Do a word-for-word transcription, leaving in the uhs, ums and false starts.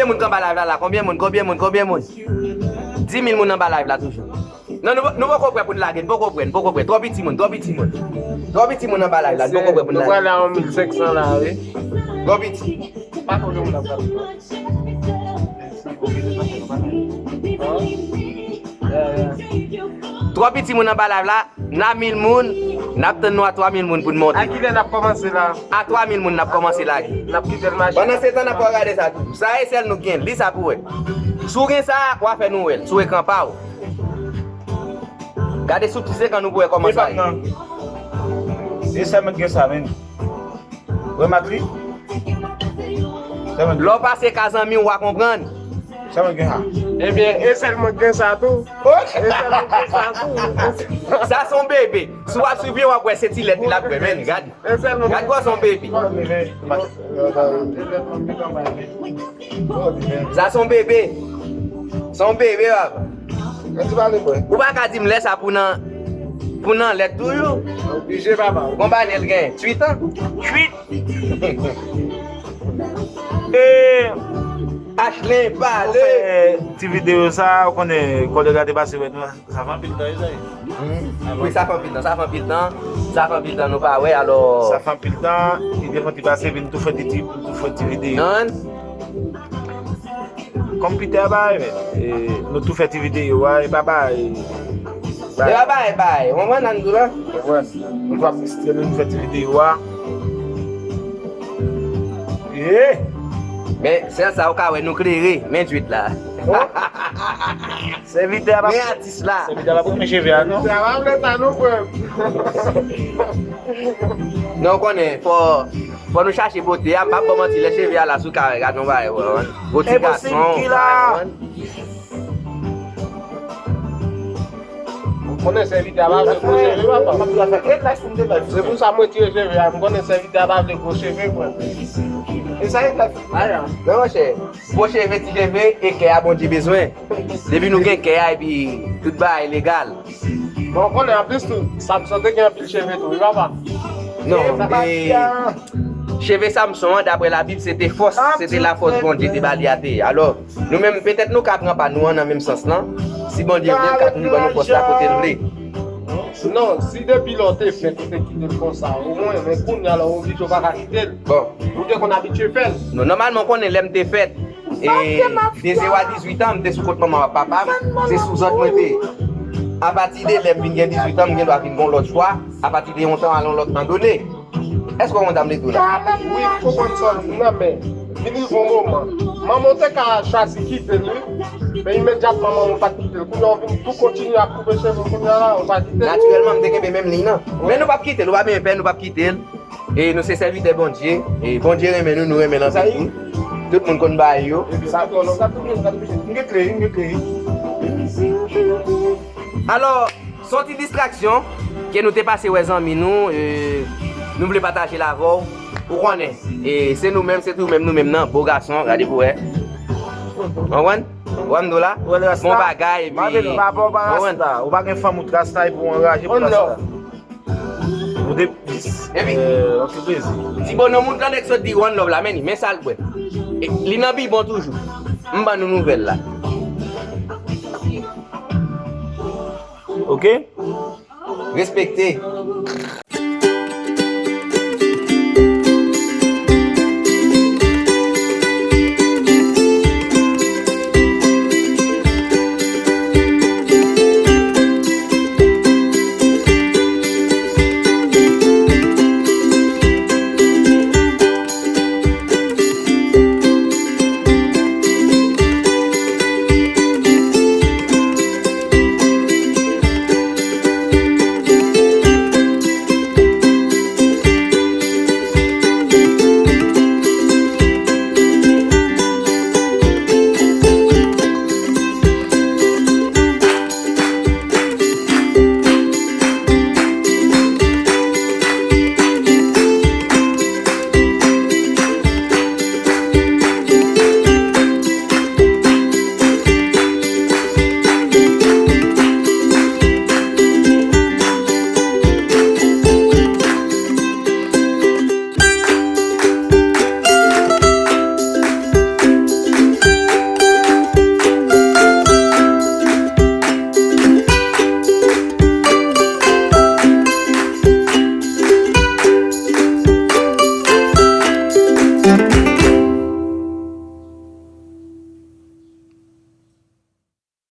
Moun k anba live la, la, konbyen moun, konbyen moun, konbyen moun? Dis mil moun anba live la toujou. Non, nou, nou poko prè pou n lage, nou poko prè, nou poko prè. Twò piti moun, twò piti moun. Twò piti moun anba live la, nou poko prè pou n lage. Nou pral a yon mil senk san la, wi. Twò piti. Pa konnen moun ap gade. Twò piti moun anba live la, n a mil moun, n ap tann nou a twa mil moun pou n monte. A kilè n ap kòmanse la? A twa mil moun n ap kòmanse lage. N ap kite l mache. Pandan se tan, n ap gade sa tou. Sa e sèl nou gen, li sa pou wè. Si w gen sa, w a fè nou wè l sou ekran pa w. Gade sou ti ekran nou pou wè kòman sa ye. E sèlman gen sa, menm. Wè matri. Lè w pase ka zanmi w, w a konprann. Sa mwen gen sa. Ebyen, e sèl mwen gen sa tou. E sèl mwen gen sa tou. Sa se yon bebe. Si w ap swiv yo, w ap wè se ti lèt li l ap bwè, men gad. E sèl mwen gen sa. Gad gwosè yon bebe. Sa se yon bebe. Se yon bebe, papa. Ou pa ka di m lè sa pou nan, pou nan lèt toujou. Oblije, papa. Konbyen l gen? Uit an? Uit. E Ashley, pale. Ti videyo sa, ou konnen, kòlèg la te pase wè nou. Sa fè anpil tan, wi, sa ye. Wi, sa fè anpil tan, sa fè anpil tan. Sa fè anpil tan nou pa wè, alò. Sa fè anpil tan, li te fè ti pase, vin tou fè ti, ti, tou fè ti videyo. Non. Kòm Peter bay, men, e, nou tou fè ti videyo a, e pa bay. E pa bay, bay. Ou konprann, Andrew la? Konprann. Nou tou ap mistre nou, nou fè ti videyo a. E! Men, sèl sa ou ka wè, nou klere, men uit la. Sèvitè a pa. Men atis la. Sèvitè a pa pran cheve a, non? Sa va vle ta non, frè. Non, ou konnen, fò, fò nou chache bote a, m p ap ba w manti, lè cheve a la sou kare, gade yon bagay, wè, wè. Gwo ti gason, wè. Ou konnen sèvitè a pa vle gwo cheve, papa. Se pou sa mwen tire cheve a, m konnen sèvitè a pa vle gwo cheve, frè. E sa e klè. Men monchè, gwo cheve, ti cheve, e kè a Bondye bezwen. Depi nou gen kè a, epi tout bagay legal. Bon, ou konnen anplis tou, Samson te gen anpil cheve tou, wi, papa. Non, e, cheve Samson an, daprè Labib, se te fòs, se te lafòs Bondye te ba li a te ye. Alò, nou menm, petèt nou ka pran pa nou an nan menm sans lan. Si Bondye vle, l ka toujou ban nou fòs la kote l vle. Non, si depi lè w te fèt, ou te kite l konsa, omwen, men kounye a la, ou oblije w pa ka kite l. Bon. Ou te konn abitye fè l. Non, nòmalman, ou konnen lè m te fèt, e, de zewo a dizuit an, m te sou kont manman ak papa m, se sou zòd mwen te ye. Apati de lè m vin gen dizuit an, m gen dwa vin gen yon lòt chwa, apati de yon tan a yon lòt tan done. Èske w konprann sa m vle di w la? Wi, m konprann sa w di m nan, men vin rive yon moman. Manman w te ka chwazi kite l, wi. Men imedyatman manman w pa t kite l. Kounye a w vin tou kontinye ap koupe cheve w kounye a la, ou pa kite l. Natirèlman, m te kenbe menm liy nan. Men nou p ap kite l, ou pa bezwen pè, nou p ap kite l. E nou se sèvitè Bondye. E Bondye renmen nou, nou renmen l anpil tou. Tout moun konn bagay yo. Epi sa tou, sa tou, sa tou, m gen klere, m gen klere. Alò, se yon ti distraksyon ke nou te pase wè zanmi nou, e, nou vle pataje l avè w. Ou konnen, e, se nou menm, se tou menm nou menm nan, bo gason, gade pou wè. Ou konprann? Ou konprann m di w la? Bon bagay, epi, ou konprann? Ou pa gen fanm ou t rasta, epi w anraje pou rasta. Ou de plis. Epi, antreprenè. Ti bonòm ou tande k sot di one love la, men li, men sa l bwè. E, li nan bibon toujou. M ban nou nouvèl la. Ok? Respekte.